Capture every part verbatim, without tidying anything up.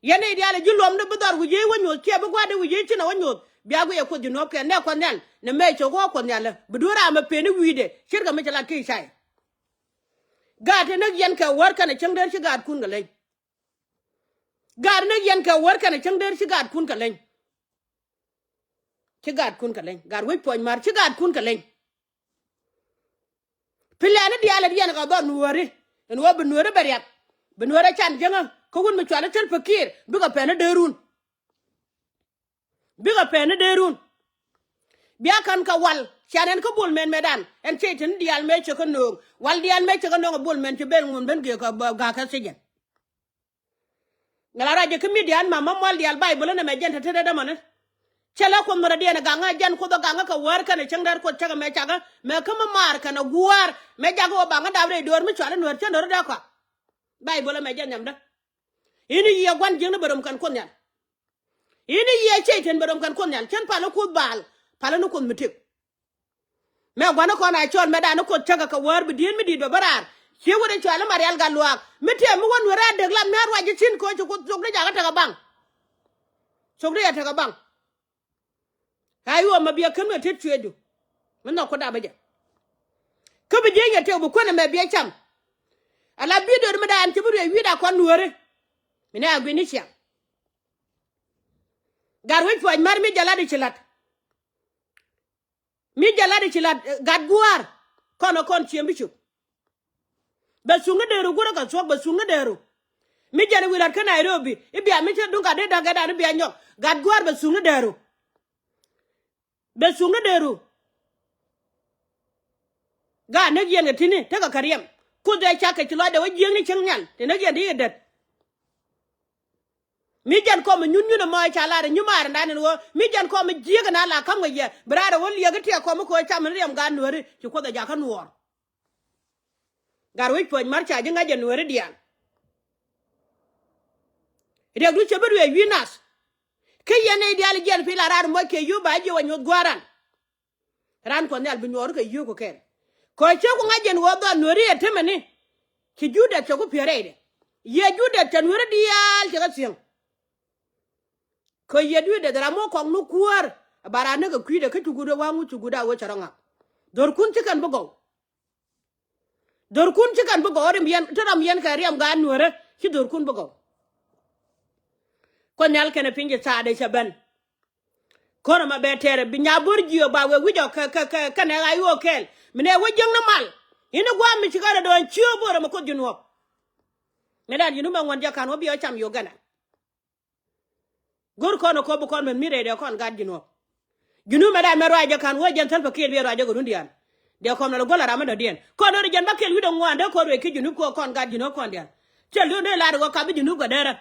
Yɛn i̱ diaal ji̱ luɔmdä bi dhɔr wi̱c yiëë wä nyoth, ciɛ bi gua̱a̱r di wi̱c yiëë ci nɛ wä nyoth. Bia guic ɛ Kuoth ji̱ nuɔ̱ɔ̱p kɛn nɛ Kuɔth Nhial ni mëë cok wä Kuoth Nhial. Bi dueer ram ɛ pen i̱ wi̱i̱dɛ ce̱tkɛ mi ci lat ki cay. Gaat ti näk yɛn kɛ wäär kɛnɛ cäŋ der ci gaatkun kɛ leny. Gaat ti näk yɛn kɛ wäär kɛnɛ cäŋ der ci gaatkun kɛ leny. Ci gaatkun kɛ leny. Gaat wec puɔ̱ny ma̱r ci gaatkun kɛ leny. Pilɛni diaal ɛ diɛn kɛ dhɔr nuääri. Ɛn ɣöö bi nuääri bɛ riak. Bi nuääri can jäŋä. Kä wun mi cuali Salva Kiir bikɛ pɛn i̱ dee run. Bikɛ pɛn i̱ dee run. Bia ka̱n kɛ wal cian ɛn kä Bol Mel mëëdan. Ɛn cey teni diaal mëë cɛ kä nööŋ. Wal diaal mëë cɛ kä nööŋ ɛ Bol Mel ci ben ŋun ben gëë kɛ ga̱a̱k kä thiecɛn. Ŋäla ruac jɛ kä midian ma ma mual diaal Bayböl ɛn ɛmɛ jɛn te te dee dämani. Cɛ lɛ Kuoth mɛ rɔ diɛn ɛ gaŋä jɛn Kuoth ɛ gaŋä kɛ wäär kɛnɛ cäŋ däär Kuoth cäkɛ mɛ cakä mɛ kä mi maar kɛnɛ gua̱a̱r mɛ jakä wä baŋä dap rɛy döör mi cuali nuäär cä nöör dee kɔak. Bayböl ɛmɛ jɛn nhiamdä. I̱ni yiëë gua̱n jiäkni bɛ röm kɛn Kuoth Nhial. I̱ni yiëë cɛy-tan bɛ röm kɛn Kuoth Nhial cän palä Kuoth Baal palä ni Kuoth mi tëk. Mɛ gua̱n ni kɔn a cɔɔl mɛ da̱a̱n ni Kuoth cäkä kɛ wäär bi dieen mi di̱i̱t bɛ bä raar. Cië wut in cɔal i̱ Marial Gatluaak mi tëë mi wä nueer a dek lat mi a ruac ji̱ ci̱n kɛ ɣöö ci Kuoth cok di jakä tekɛ baŋ. Cok di a tekɛ baŋ. Ɣa̱c ɣöö mɛ biɛ kem kɛ tet cueecdu. Mi nhɔk ku dapä jɛ. Kä bi jiec yɛ tëë bi kuän ɛmɛ biɛ cam. Ala bidiö mi da̱a̱n ci bi ruëëc wi̱i̱da kɔn nuääri. Mi nɛ a gui̱ni ciaŋ. Gat wec puɔ̱ny mär mi jɛ lat i̱ ci la̱t. Mi jɛ lat i̱ ci la̱t gat gua̱a̱r. Kɔn ɛ kɔn ciem bi cuk. Bɛ thuŋ ni dëëru guurä kɛ thuɔ̱k bɛ thuŋ ni dëëru. Mi jɛn i̱ wi̱i̱ la̱t kä Nairobi i̱ bia mi cä duŋ gat dee da̱k gɛtdan i̱ bia nyɔk gat gua̱a̱r bɛ thuŋ ni dëëru. Bɛ thuŋ ni dëëru. Gaat näk yɛn kɛ ti̱ni tekɛ kɛ riɛm. Kuoth dee cak kɛ ci lɔcdɛ wä jiäkni cieŋ nhial ti näk yɛn ti i̱ dät. Mi jɛn kɔm mi nyun nyun ɛmɔ ca lar i̱ nyumaar indan in ɣöö mi jɛn kɔm mi jiäk ina la ka̱m kɛ yɛ bi raar ɛ wä liɛk i̱ tiɛɛk kɔm mi ko̱ cam in riɛm gaat nuääri ci Kuoth ɛ jakä nuɔɔr. Gat wec puɔ̱ny mär ca ji̱ ŋa̱c jɛ nuääri diaal. Riɛkdu cɛ bi ruëëc wi̱i̱ nath. Kä yɛn nɛy diaal jiɛn pi̱ la raar muɔc kɛ yio̱w ba jiɛ wä nyoth gua̱a̱r ran. Ran Kuɔth Nhial bi nyuɔɔr kɛ yio̱w kɛ kɛn. Kɛ cä ku ŋa̱c jɛn ɣöö dhɔn nuääri ɛ temɛni. Ci Juudɛth cɛ ku pi̱e̱r rɛydɛ. Yɛ Juudɛth cɛ nuääri diaal cɛ kä thiäŋ. Kɛ yɛ Juudɛth ram mi kɔk ni kuäär ba raan näk kɛ kui̱dɛ kä ci guut ɛ wa̱a̱ŋ wi̱c ci guut a wee cɛ rɔ ŋa̱k. Dho̱rkun ci kɛn bi gɔw. Dho̱rkun ci kɛn bi gɔw rim yɛn te ram yɛn kɛ riɛm gaat nuäärä ci dho̱rkun bi gɔw. Kuoth Nhial kɛnɛ piny ci thaadɛ cɛ ben. Kɔn ɛmɛ bɛ tɛɛrɛ bi nya bo̱r jiö ba wee wi̱c ɔ kɛ kɛ kɛ kɛnɛ ɣa̱c ɣöö kɛɛl mi nɛ wä jiäkni mal. I̱ni gua̱a̱m mi ci kɛn ɛ dɔ̱ɔ̱ny ciö bo̱r ɛmɛ Kuoth ji̱ nuɔ̱ɔ̱p. Mi dan ji̱ nu mɛ ŋuɔ̱n jɛ ka̱n wä bi ɔ cam Uganda. Go̱r kɔn ɛ kɔp bi kɔn mɛn mi rɛy dee kɔn gat ji̱ nuɔ̱ɔ̱p. Ji̱ nu mɛ dan mɛ ruac jɛ ka̱n wä jɛn Salva Kiir bi ruac jɛ kɛ rundiɛn. Dee kɔn mɛ lɛ guäl a ram mi dɔ̱diɛn kɔn ɛ ri jɛn ba kɛɛl wi̱cdɛ ŋuan dee kɔn ruëëc ki ji̱ nu kɔn gat ji̱ nuɔ̱ɔ̱p kɔn diɛn. Cɛ luɔ̱n dee lar ɛ ɣöö kap bi ji̱ nu kɛ derä.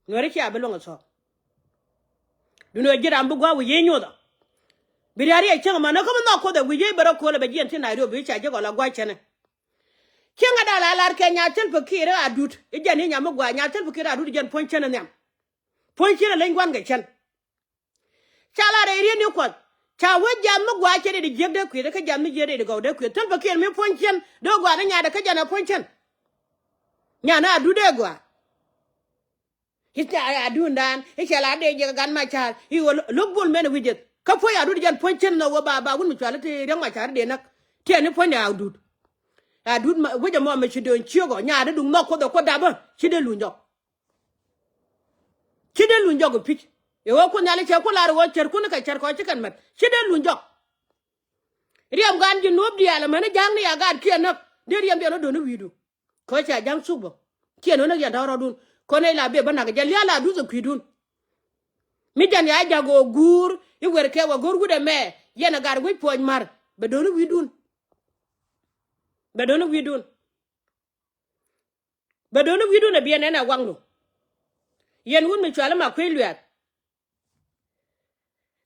Nuääri cia bi luäŋ ɛ thuɔ̱k. Duundɛ ji̱ ram bi gua̱a̱k wi̱c yiëë nyothɔ. Bi ria̱a̱ri ɛ cäŋ ɛmɔ ni kä mi nhɔk Kuoth ɛ wi̱c yiëë bɛ rɔ ko̱l ɛ bɛ jiɛn ti Nairobi ca ji̱ kɔ la gua̱a̱c cäni. Cäŋ ɛ dal a lar kɛ Nyaal Salva Kiir ɛ Adut i̱ jɛn i̱ nyam mi gua̱a̱k Nyaal Salva Kiir Adut i̱ jɛn puɔ̱ny cän ɛ nhiam. Puɔ̱ny cän ɛ leny gua̱n kɛ cän. Ca lar rɛy riet ni Kuɔth ca wee jiath mi gua̱a̱k cɛ dee di jiäk dee kui̱th kä jiath mi jiäk dee di gɔw dee kui̱th. Thil pɛ kiɛn mi puɔ̱ny cän dee gua̱a̱k ni nyaatdɛ kä jɛn ɛ puɔ̱ny cän. Nyan ɛ Adut dee gua̱a̱k. I̱ ca ɛ Adut dan i̱ cɛ la dee jiɛk gat ma ca̱a̱r i̱ ɣöö lo̱k Bol Mel ɛ wi̱c jeth. Kä puɔ̱ny Adut jɛn puɔ̱ny cän nhɔk ɣöö ba ba wut mi cuali ti riäŋ ma ca̱a̱r dee näk. Tiɛɛni puɔ̱nydɛ Adut. Adut wec ɛmɔ mɛ ci dee ciökɔ nyaatdɛ duŋ nhɔk Kuoth ɛ Kuoth dapä ci dee luny jɔk. Ci dee luny jɔk i̱ pi̱c. I̱ ɣöö Kuoth Nhial i̱ cɛ ku lar i̱ ɣöö cärkun i̱ kɛ cär kɔc ci kɛn mät ci dee luny jɔk. Riɛm gan ji̱ nuɔ̱ɔ̱p diaal amäni ja̱a̱kni a gaatkiɛn näk dee riɛmdiɛn ɣä do̱n i̱ wi̱i̱du. Kɛ ɣöö ca ja̱ŋ thuk bä kiɛn ɣä näk yɛn tɔ̱ rɔɔdun. Kɔn nɛy la biɛ bä na̱k jɛ lia̱a̱ la duth ɛ kui̱dun. Mi jɛn ya ja̱k ɣöö guur i̱ wer kɛ wä go̱r wut ɛmɛ. Yɛn ɛ gat wec puɔ̱ny ma̱r bɛ do̱n i̱ wi̱i̱dun. Bɛ do̱n i̱ wi̱i̱dun. Bɛ do̱n i̱ wi̱i̱dun ɛ biɛ nɛn ɛ waŋdu. Yɛn wut mi cuali ma kui̱ luɛ̈th.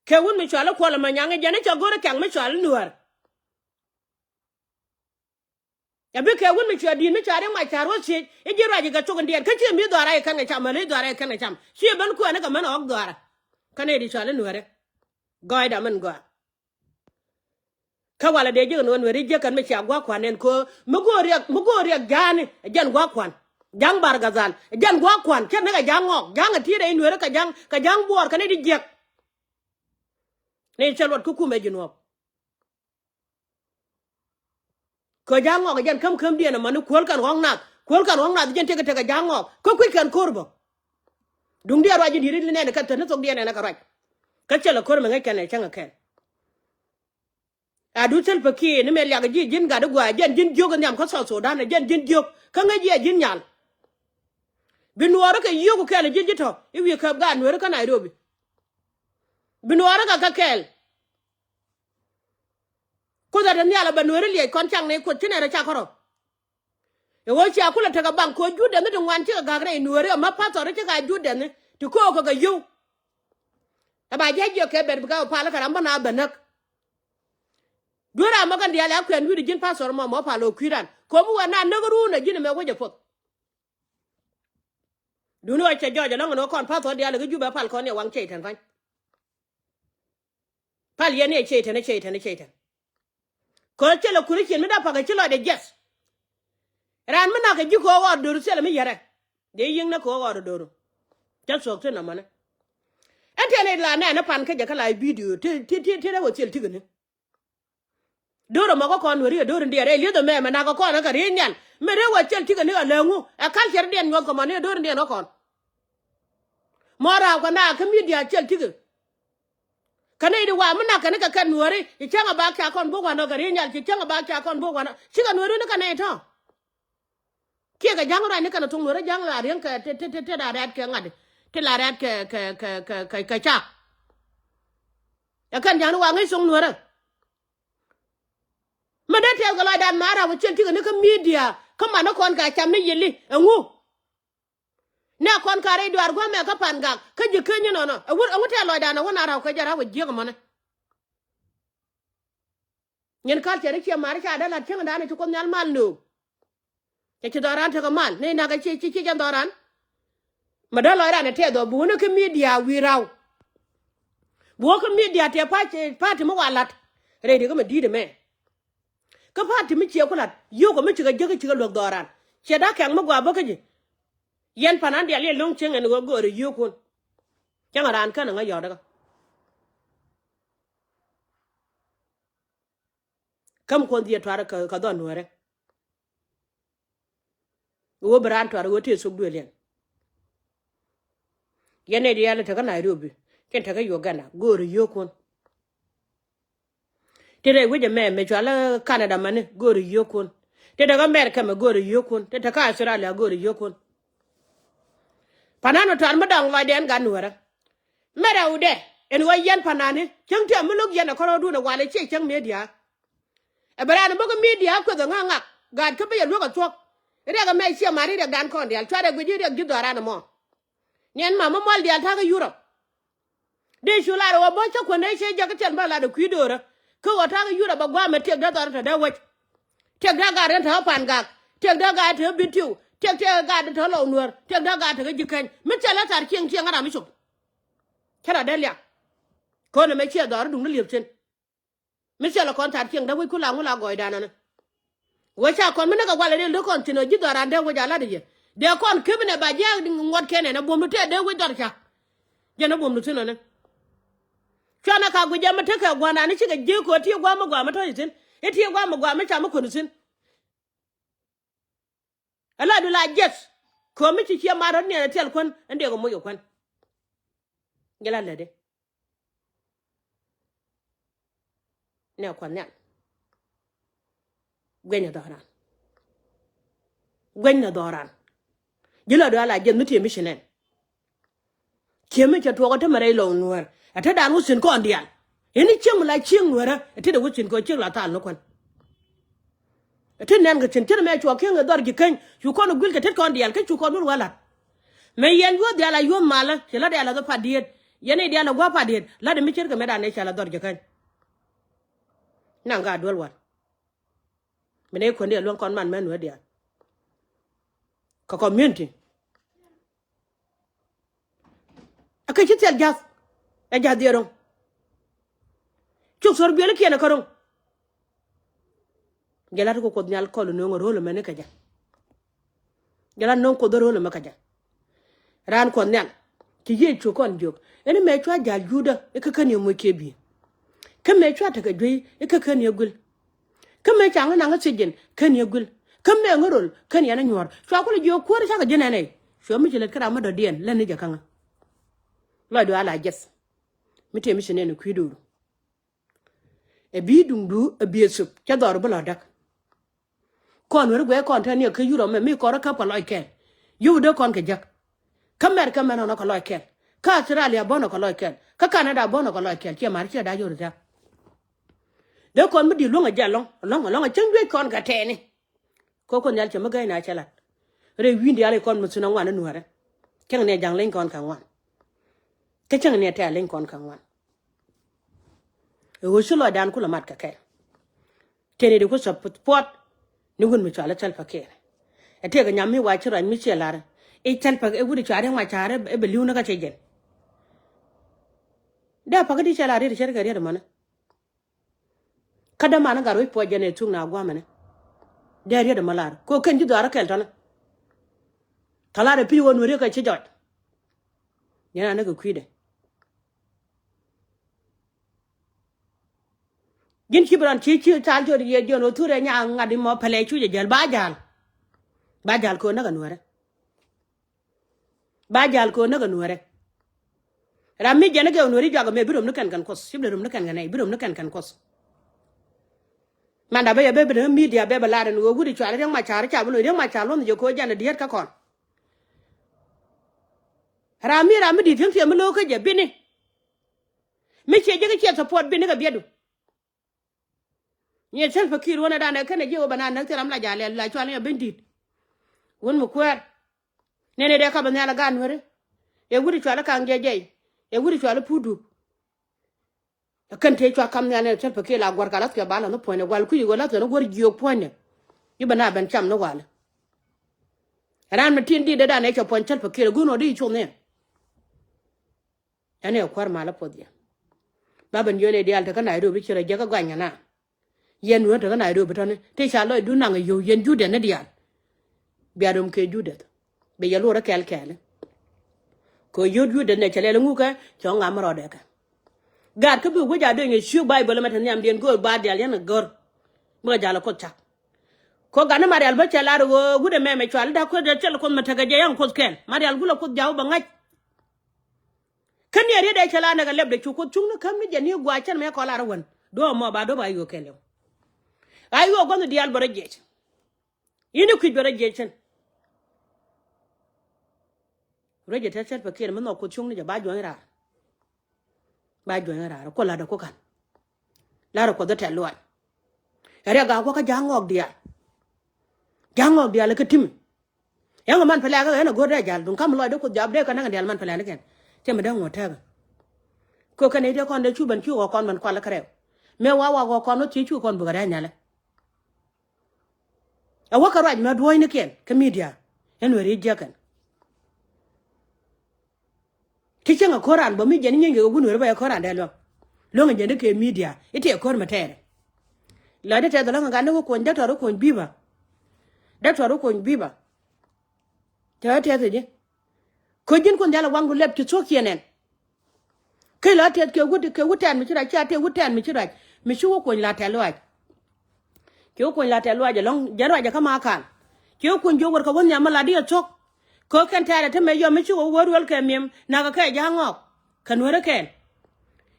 Kɛ wut mi cuali Kuɔl ɛmɛ nyaŋ i̱ jɛn i̱ cɛ go̱r i̱ kɛ̈ŋ mi cuali nuäär. Ɛ bi kɛ wut mi cuɛ di̱i̱t mi cuɛ riŋ mac ca̱r wä thiec i̱ ji̱ ruac i̱ kɛ thok in diɛt kä ciɛ mi dhuaara i̱ kɛn kɛ cam mɛ lec dhuaara i̱ kɛn kɛ cam ciɛ ben kuɛɛni kɛ mɛn ɣɔ̱k dhuaara. Kä nɛy di cuali nuäärɛ gɔɔydɛ mɛn gɔaa. Kä walɛ dee ji̱ kɛ nuɔ̱ɔ̱n weri jiäk kɛn mi cia gua̱a̱k kua̱n nɛn köö mi go̱o̱r riɛk mi go̱o̱r riɛk ja̱a̱ni ɛ jɛn gua̱a̱k kua̱n. Ja̱ŋ Bargazal, jɛn gua̱a̱k kua̱n, cä ni kɛ Ja̱ŋ Ŋɔk, Ja̱ŋ ɛ ti̱i̱t ɛ Nueeri kɛ Ja̱ŋ, kɛ Ja̱ŋ Buɔɔr kɛ ni di jiɛk. Ni cä luɔt kä kumɛ Jinub. Kɛ Ja̱a̱ŋ Ŋɔk jɛn käm kämdiɛn ɛmɔ ni kuäl kɛn ɣɔ̱ŋ nath. Kuäl kɛn ɣɔ̱ŋ nath jɛn tekɛ tekɛ Ja̱a̱ŋ Ŋɔk. Kä kui̱ kɛn ko̱r bä. Duŋdiɛn ruac ji̱ di̱i̱t ri nɛn kɛ thäni thokdiɛn ɛn ɛ kɛ ruac. Kä cɛ lɛ ko̱r mɛ ŋäc kɛn ɛ cäŋ ɛ kɛn. A du thil pɛ kiɛ ni mɛ liak ji̱ ji̱n gat i̱ gua̱a̱ jɛn ji̱n jiök in nhiam kä South Sudan ɛ jɛn ji̱n jiök. Kä ŋäc jiɛ ji̱n nyal. Bi nuɔɔri kɛ yio̱o̱k kɛl ji̱ ji̱ tɔ̱ i̱ wi̱i̱ käp gaat Nueeri kä Nairobi. Bi nuɔɔri kɛ kɛ kɛl. Kuoth ɛ te nhial ɛ bɛ Nueeri liɛc kɔn cak nɛy Kuoth ci nɛn ɛ cak kärɔ. Ɛ ɣöö cia kulɛ tekɛ baŋ kɛ ɣöö jur dɛni ti ŋuan cikɛ gak rɛy Nueeri ɛ ma pathɔri cikɛ a jur dɛni ti ko̱o̱k kɛ kɛ yio̱w. Ɛ ba jiac jiɛk kɛ bɛt bi kɛ ɣöö pal kɛ ram bä na bɛ näk. Duer ram mɔ kɛn diaal ɛ a kuɛn wi̱i̱di ji̱n pathɔr mɔ mɔ pal ɣöö kui̱dan kɛ ɣöö bi wɛ na näk ruun ɛ ji̱n ɛmɛ wec ɛ puɔth. Duuni ɣöö cɛ jɔɔc ɛlɔ̱ŋ ɛn ɣöö kɔn pathɔr diaal ɛ kä Jubɛ pal kɔn yɛ waŋ cɛy tɛn pa̱ny. Pal yɛn ni ɛ cɛy tɛn, ɛ cɛy tɛn, ɛ cɛy tɛn. Kɛ ɣöö thilɛ Christian mi dee pa̱k ɛ ci lɔcdɛ jiɛth. Raan mi nak kɛ ji̱ kɛ ɣöö ɣɔr do̱r thilɛ mi yɛrɛ. Dee yiëŋnɛ kɛ ɣöö ɣɔr do̱r. Cä thuɔ̱k thi̱n nɔmɔni. Ɛn tɛn i̱ la nɛɛni pan kä jɛ kä la i̱ bidio ti ti ti ti rɛw ɛ thil ti̱kɛ ni. Do̱r ɛmɔ kä kɔn weri ɛ do̱r in diɛɛr ɛ lieth ɛmɛ mɛ nak kɛ kɔn ɛ kɛ riey nhial. Mɛ rɛw ɛ thil ti̱kɛ ni ɛ lɛ ŋu ɛ culture diɛn nyuɔth kɛ mɔni ɛ do̱r in diɛn kä kɔn. Mɔ raw kɛ na kä media thil ti̱kɛ. Kä nɛy di wa mi nak kɛn kɛ kɛn Nuääri ci cäŋ a bak ca kɔn buk wanɔ kɛ riey nhial ci cäŋ a bak ca kɔn buk wanɔ cikɛ Nuääri ni kɛ nɛy tɔ̱. Kiɛ kɛ ja̱ŋ ruac ni kɛn a thok Nuääri ja̱ŋ la riäŋ kɛ ti ti ti ti la rɛ̈t kɛ ŋa̱t ti la rɛ̈t kɛ kɛ kɛ kɛ kɛ cak. Ɛ kɛn ja̱ŋ ni wa ŋäc thok Nuäärä. Mɛ dee tɛth kɛ lɔcdan ma raw a ciɛl cikɛ ni kä media kä man ni kɔn kɛ a cam ni yili ɛŋu. Nɛ kɔn ka rɛy duaar gua̱a̱mɛ kä Pangak kä ji̱ keny inɔnɔ. Ɛ wut ɛ wut tɛth lɔcdan ɛ wut na raw kɛ jɛ raw ɛ jiäk ɛmɔnɛ. Nyin kal cɛ ri ciɛ mar ca dee lat cäŋdan ci Kuoth Nhial mal nööŋ. Cɛ ci dhɔran tekɛ mal ni nak ci ci ci jɛn dhɔran. Ma dee lɔc ran ɛ tɛth ɔ bi wun kä media wi̱i̱ raw. Bi wä kä media tɛ pa party mi wa lat. Rɛy di kä ma di̱i̱t ɛmɛ. Kä party mi ciɛ ku lat yio̱k ɔ mi cikɛ jiäk cikɛ luäk dhɔran. Ciɛ da̱k kɛŋ mi gɔaa bä kä ji̱. Yɛn panan diaal yɛ lo̱ŋ cieŋ ɛn ɣöö göörä yio̱o̱kun. Cäŋ raan känɛ ŋäc yɔɔdä kä. Käm Kuɔth yɛ tuar kɛ kɛ dhɔn Nuäärä. Ɣöö bi raan tuar ɣöö tëë thok duëël yɛn. Yɛn nɛy diaal tekä Nairobi tin tekä Uganda göörä yio̱o̱kun. Ti rɛy wec ɛmɛ mɛ cual Canada mani göörä yio̱o̱kun. Ti tekä America mɛ göörä yio̱o̱kun. Ti tekä Australia göörä yio̱o̱kun. Panan ɔ tuar mi da̱ŋ lɔcdɛ ɛn gat Nuäärä. Mɛ rɛwdɛ ɛn ɣöö yɛn panani cäŋ tiɛm mi lo̱k yɛn ɛ kärɔɔdun ɛ walɛ ciɛ cäŋ media. Ɛ bɛ raan ɛ bä kä media kueth ɛ ŋa̱k ŋa̱k gaat kä bi yɛ luäk ɛ thuɔ̱k. Riɛk ɛmɛ ciɛ mat i̱ riɛkdan kɔn diaal cuarɛ guic i̱ riɛk ji̱ dhɔran ɛmɔ. Niɛn mam mi mual diaal ta̱kä Yurop. Dee cu lar ɣöö bä cä kuändɛ cɛ jɛ kä tiɛl bä lat ɛ kui̱ do̱rä. Kä ɣöö ta̱kä Yurop ɛ gua̱a̱mɛ tiɛk dee dhɔr te dee wec. Tiɛk dee gaat rɛn te ɣä Pangak. Tiɛk dee gaat te ɣä Bentiu. Tiɛk tiɛk gaat te ɣä Lɔw Nuäär. Tiɛk dee gaat te ɣä Ji̱käny. Mi thilɛ thar cieŋ cieŋ ɣän ram mi cop. Cä rɔ dee liak. Ko̱n ɛmɛ ciɛ dhɔr duŋdä liep thi̱n. Mi thilɛ kɔn thar cieŋ dee wec ku la ŋu la gɔɔydan ɔni. Wec ca kɔn mi näk ɛ walɛ riɛl dee kɔn thi̱n ɔ ji̱ dhɔran dee wec a lat ɛ yɛ. Dee kɔn kep inɛ ba jiɛ ŋuɔt kɛn ɛn ɛ buɔ̱mdu tëë dee wec dhɔr ca. Jɛn ɛ buɔ̱mdu thi̱n ɔni. Cuanɛ ka guic ɛmɛ tekɛ gua̱ndan i̱ cikɛ ji̱ ko̱ ti gua̱a̱m mi gua̱a̱m mi tɔ̱c thi̱n. I̱ ti gua̱a̱m mi gua̱a̱m mi cam mi kuänd thi̱n. Ɛ la du la jiɛth. Kömi ci ciɛ mat rɔ̱t niɛn ɛ tiɛl kuän ɛn dee kɛ moc kɛ kuän. Jɛ la lätdi. Nɛ kuath nhial. Guɛny ɛ dhɔran. Guɛny ɛ dhɔran. Ji̱ la du a la jiɛth mi tiɛ mi ci nɛn. Ciemi cɛ tuɔɔk ɛ te mɛ rɛy Lɔw Nuäär. Ɛ te dan wä thi̱n kɔn diaal. Ini cieŋ mi la cieŋ Nuäärä ɛ te dee wä thi̱n kɔn cieŋ la thal ni kuän. Ɛ te nɛn kɛ thi̱n ce̱t mɛ cuɔ kieŋ ɛ dhɔr Ji̱käny cu kɔn ɛ guil kɛ tet kɔn diaal kä cu kɔn duel wä la̱t. Mɛ yɛn yuɔth diaal a yuɔth malä ci la̱t diaal a dhɔ pat diet yɛn i̱ diaal a gua̱a̱p pat diet la̱t ɛ mi ce̱tkɛ mɛ dan ɛ cal a dhɔr Ji̱käny. Naŋ ka duel wal. Min ɛ kuändi ɛ luäŋ kɔn man mɛn wee diaal. Kɛ community. Ɛ kɛ ci thil ja̱th. Ɛ ja̱th diɛ ro̱ŋ. Cuk thor biɛlikiɛn ɛ kä ro̱ŋ. Jɛ lat kɛ Kuoth Nhial kɔl ɛ nööŋ ɛ ro̱l ɛmɛni kɛ jɛ. Jɛ la no̱o̱ŋ Kuoth ɛ ro̱l ɛmɛ kä jɛ. Raan Kuɔth Nhial, ci Yecu kɔn jiök ɛn mëë cua ja̱l Juudä i̱ kä kän yɛ moc kiɛ bi̱i̱. Kä mëë cua tekɛ juey i̱ kä kän yɛ guil. Kä mëë caŋ ni naŋ ɛ thiec ji̱n kän yɛ guil. Kä mëë ŋä rol kän yɛn ɛ nyuɔ̱ɔ̱r. Cua kulɛ jiök Kuäär cakɛ ji̱n ɛn ɛ. Cua mi ci lät kä ram mi dɔ̱diɛn lät ni jɛ käŋä. Lɔcdu ala jiɛth. Mi tëë mi ci nɛn ɛ kui̱ do̱ru. Ɛ bi̱i̱ duŋdu ɛ bi̱i̱ ɛ thöp cɛ dhɔr bi lɔ däk. Kɔn weri guɛ kɔn tɛn yɛ kä Yurop mɛ mi kɔn rɔ käp kɛ lɔc kɛl. Yio̱w dee kɔn kɛ jäk. Kä Mɛrkä mɛn ɔnɔ kɛ lɔc kɛl. Kä Australia bɔnɔ kɛ lɔc kɛl. Kä Canada bɔnɔ kɛ lɔc kɛl. Ciɛ mar ciɛ da̱c ɣöö ri thia̱k. Dee kɔn mi di̱i̱t luäŋ a jɛ ɛlɔ̱ŋ ɛlɔ̱ŋ ɛlɔ̱ŋ a cäŋ juec kɔn kɛ tɛɛni. Kɛ Kuoth Nhial cɛ mi gäy na cɛ lat. Rɛy wi̱i̱n diaal i̱ kɔn mi thi̱n a ŋuan i̱ nuäärä. Cäŋ ni a ja̱ŋ leny kɔn kɛ ŋuan. Kä cäŋ ni a tɛ̈r leny kɔn kɛ ŋuan. Ɛ ɣöö ci lɔcdan kulɛ mat kɛ kɛl. Tëë ni di ku support ni wut mi cɔal i̱ Salva Kiir. Ɛ tëëkɛ nyam mi wa ci ruac mi ciɛ lar i̱ Salva ɛ wut i̱ cɔal Riek Machar ɛ bɛ li̱w ni kä cɛ jɛn. Dee pakä di cɛ lar riet cɛ rikɛ riet mɔni. Kä däman i̱ gat ruec puɔc jɛn ɛ thuk na gua̱a̱mɛni. Dee riet mɔ lar kɛ ɣöö kɛn ji̱ dhɔaar i̱ kɛl tɔ̱ni. Tɔ lar ɛ pi̱i̱ ɣöö nuɛri kɛ ci jɔc. Yɛn a ni kɛ kui̱dɛ. Ji̱n ci bi rɔn ci ci thal jɔt yɛ jiɔn ɣöö thurɛ nya ŋa̱t imɔ pɛlɛ cuc ɛ jäl ba ja̱l. Ba ja̱l kɛ ɣöö näk ɛ nuɛrɛ. Ba ja̱l kɛ ɣöö näk ɛ nuɛrɛ. Ram mi jɛn ɛ gɛ ɣöö nuɛri juak ɛmɛ bi röm ni kɛn kɛn Kuɔth. Ci bi röm ni kɛn kɛn ɛ bi röm ni kɛn kɛn Kuɔth. Manda bä yɛ bɛ bi ni media bɛ bɛ lar ɛn ɣöö wut i̱ cɔal Riek Machar ca bi lo̱c Riek Machar luɔ̱nh jɛ kɛ ɣöö jɛn ɛ diet kä kɔn. Ram mi ram mi di̱i̱t thiäŋ tiɛm mi lo̱o̱k kä jɛ bini. Mi ciɛ ji̱ kä ciɛ support bini kɛ biɛtdu. Nyiɛ Salva Kiir wänɛ danɛ kɛnɛ jiɛ wä bɛ na näk thil ram la ja̱ lɛl la cual ni a ben di̱i̱t. Wän mi kuäär. Nɛnɛ dee kap a nhial a gaat nuäri. Ɛ wut i̱ cual i̱ kaŋ jɛ jɛy. Ɛ wut i̱ cual i̱ puut dup. Ɛ kɛn tëë cua kam nhial nɛn Salva Kiir la gua̱r ka la̱th kɛ ba la̱th ni puɔ̱nydɛ gual kui̱c i̱ ɣöö la̱th kɛ ni gua̱r jiök puɔ̱nydɛ. I̱ bɛ na ben cam ni walɛ. Raan mi tin di̱t dee danɛ cɛ puɔ̱ny Salva Kiir ɛ guun ɔ di cuŋ ni. Ɛn ɛ kuäär mal a puɔth yɛ. Ba ben yöl ɛ diaal tekä Nairobi ci rɔ jek kä gɔany kɛ na. Yɛn wä tekä Nairobi tɔni ti ca lɔcdu naŋ ɛ yio̱w yɛn Juudɛn ni diaal. Bia rom kɛ Juudɛth bɛ yɛ luɔrä kɛɛl kɛɛli. Kɛ yio̱w Juudɛth nɛ cɛ lɛl ŋukɛ cɛ ŋa mi rɔɔdɛ kɛ. Gaat kä bi wec a dueny ɛ ciök Baibol ɛmɛ te nhiamdiɛn go̱o̱r ba diaal yɛn ɛ gör. Bikɛ jal ɛ Kuoth cak. Kɔ gat ni Marial bä cɛ lar ɣöö wut ɛmɛ mɛ cual i̱ da̱k Kuoth dee thil Kuoth mɛ tekɛ jɛ yaŋ Kuoth kɛn Marial gulɛ Kuoth jaw bɛ ŋa̱c. Kä ni a riet dee cɛ la nɛk a lɛp dee cu Kuoth cuŋni käm ni jɛ ni gua̱a̱c cɛn mɛ kɔ lar a wän. Duɔ̱ɔ̱p mɔ ba duɔ̱p a yuɔk kɛɛliw. A yuɔk gua̱nh diaal bɛ rɔ jiɛc. Yini kui̱c bɛ rɔ jiɛc cɛn. Ruec jɛ tɛt cɛt pɛ kiɛn mi nhɔk Kuoth cuŋni jɛ ba juɔ̱ny raar. Ba juɔ̱ny raar kuɔ lat a kuɔ ka̱n. Lar a Kuoth dee tɛt luaac. Ɛ riɛk gak kuɔ kä ja̱a̱ŋ ŋɔɔk diaal. Ja̱a̱ŋ ŋɔɔk diaal kä ti̱mi. Yäŋ man pɛlɛ kä ɣän a go̱r dee jal duŋ kam lɔcdä Kuoth jap dee kä näk dial man pɛlɛ ni kɛn. Cɛ mi dee ŋuɔ̱t tɛk. Kɛ kɛn i̱ dee kɔn dee cu ben cu ɣɔk kɔn ben kual kä rɛw. Mëë wa wa ɣɔk kɔn wä ci cu kɔn bukɛ dee nyalɛ. A wä kä ruac mɛ duɔ̱ɔ̱cnikiɛn kä media. Ɛn weri jiɛkɛn. Ti cieŋ a ko̱ran bä mi jɛn nyieeny kɛ wun weri bä yɛ ko̱ran dee luäŋ. Luäŋ a jɛn di kɛ media i̱ ti a ko̱r mɛ tɛɛrɛ. Lɔcdä tɛth luäŋ a gat ni wä kuɔny däktɔr wä kuɔny bi̱i̱ bä. Däktɔr wä kuɔny bi̱i̱ bä. Tɛ ɣä tɛth i̱ ji̱ ko̱ ji̱n kun dhial a waŋdu lɛp ci thuɔ̱k ciɛ nɛn. Kä ilɔ tɛth kɛ wut kɛ wut tɛn mi ci ruac cia tëë wut tɛn mi ci ruac mi ci wä kuɔny la tɛth luaac. Ci wä kuɔny la tɛth luaac ɛlɔ̱ŋ jɛn ruac ɛ kä ma kaal. Ci wä kuɔny jiök wär kɛ wä nhiam mi la di ɛ thuɔ̱k. Kɛ wä kɛn tɛɛrɛ te mɛ yɔm mi ci wä wä ruel kɛ miɛm nakä kɛ ja̱a̱ŋ ŋɔɔk. Kɛ nuäärä kɛɛl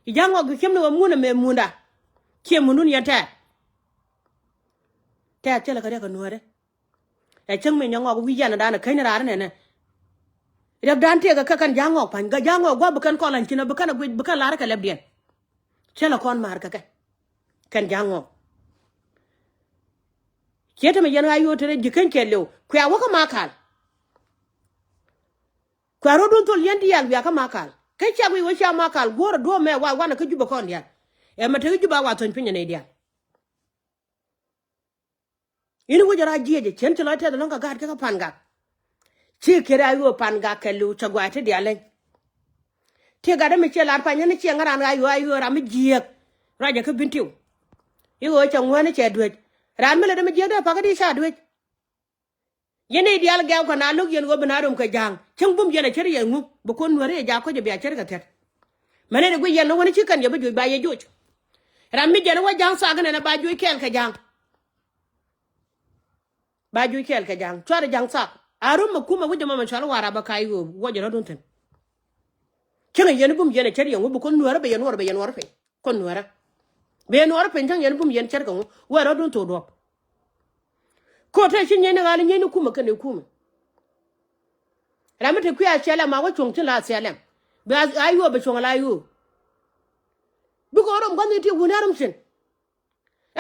i̱ ja̱a̱ŋ ŋɔɔk bi ciemni wä mun ɛmɛ munda. Ciɛ mundun yɛn tɛɛr. Tɛɛr thilɛ kɛ riɛk kɛ nuäärä. Ɛ cäŋ mi nyɛ ŋɔk wi̱c yɛn dan ɛ käny raar nɛnɛ. Riɛkdan tëëkɛ kɛ kɛn ja̱a̱ŋ ŋɔk pa̱ny ja̱a̱ŋ ŋɔk gua̱a̱p bi kɛn kɔn la̱ny ci nɔ bi kɛn a guic bi kɛn la̱r kɛ lɛpdiɛn. Cä lɛ kɔn ma̱a̱r kɛ kɛ kɛn ja̱a̱ŋ ŋɔk. Ciɛ te mi yɛn ɣa̱c yo̱o̱ te rɛy ji̱ käny kɛɛliw kuɛ a wäkä ma ka̱l. Kuɛ a ro̱dun thol yɛn diaal wiakä ma ka̱l kä cia guic wä cia ma ka̱l guɔ̱ɔ̱r a duɔ̱ɔ̱p mɛ wa wanɛ kä Jubɛ kɔn diaal. Ɛmɛ te kä Jubɛ a wa thöny piny ɛ nɛy diaal. Ini wä jɛ ruac jiɛc ɛ cien ci lɔc tɛth ɛlɔ̱ŋ kɛ gaat kɛ kä Pan Gak. Ci kiɛt a ɣöö Pan Gak kɛ liw cɛ guay ti diaal leny. Ti gat dee mi ciɛ lar pany ni ciɛ ŋäran a ɣöö a ɣöö ram mi jiääk. Ruacɛ kä Bentiu. I̱ ɣöö cɛ ŋuäni cɛ duec. Ran mi lɛ dee mi jiääk dee pakä di ca duec. Yɛn i̱ diaal gɛ̈ɛ̈u kɛ na lo̱k yɛn ɣöö bi na röm kɛ Ja̱a̱ŋ. Cäŋ bum yɛn a cär yɛ ŋu bi ko̱n Nuäärä yɛ jaak kɔc a bia cär kɛ thɛt. Mɛn ɛ dee guic yɛn ni wän ci kɛn yɛ bi juc ba yɛ joc. Ram mi jɛn wä Ja̱a̱ŋ thak inɛn ba juc kɛɛl kɛ Ja̱a̱ŋ. Ba juc kɛɛl kɛ Ja̱a̱ŋ cuarɛ Ja̱a̱ŋ thak. A röm mɛ kumɛ wi̱c ɛmɔ mɛ cɔal i̱ Warap a kac ɣöö wuɔc rɔ̱dun thi̱n. Cäŋ yɛn bum yɛn a cär yɛ ŋu bi ko̱n Nuäärä bɛ yɛ nuɔr bɛ yɛ nuɔr piny. Ko̱n Nuäärä bɛ yɛ nuɔr piny cäŋ yɛn bum yɛn cär kɛ ŋu wä rɔ̱dun thok duɔ̱p. Ko̱ te ci nyieeni ɣa̱l nyieeni kumɛ kɛn i̱ kumɛ. Ram mi te kui̱ a C L M a wä cuɔ̱ŋ thi̱n la C L M. Bi a yuɔ bɛ cuɔ̱ŋ la yuɔ. Bikɛ ɣöö röm gua̱n ni ti wuni a röm thi̱n.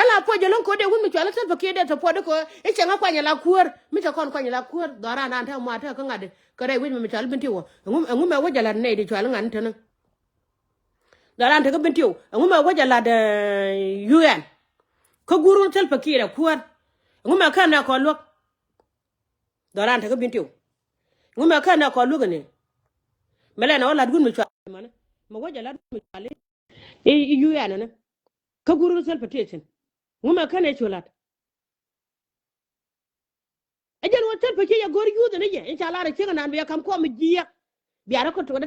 Ɛ la puɔc jɛ lo̱ŋ ko̱dɛ wun mi cual i̱ Salva Kiir dee te puɔt i̱ kɛ i̱ cɛŋ a kuany ala kuäär mi te kɔn kuany ala kuäär dhɔran an te mua te kä ŋa̱t kɛ rɛy wi̱c mi mi cual i̱ Bentiu wä. Ɛŋu mɛ wec a la̱t nɛy di cual i̱ ŋa̱t ni te ni. Dhɔran te kä Bentiu ɛŋu mɛ wec a la̱t U N kä guur wun Salva Kiir ɛ kuäär. Ɛŋu mɛ kɛn nɛ kɔn luäk. Dhɔran te kä Bentiu ɛŋu mɛ kɛn nɛ kɔn luäk ɛni. Mɛ lɛn ɛ wä la̱t wun mi cual i̱ mani mɛ wec a la̱t wun mi cual i̱ U N ɛni. Kä guur wun Salva Kiir thi̱n. Ŋu mɛ kän ɛ cu la̱t. Ɛ jɛn wä Salva Kiir yɛ go̱r yuuth ni yɛ in ca lar ɛ cieŋ ɛnan bia kam kuɔm jiɛk. Bia rɛ kɔ tuɔt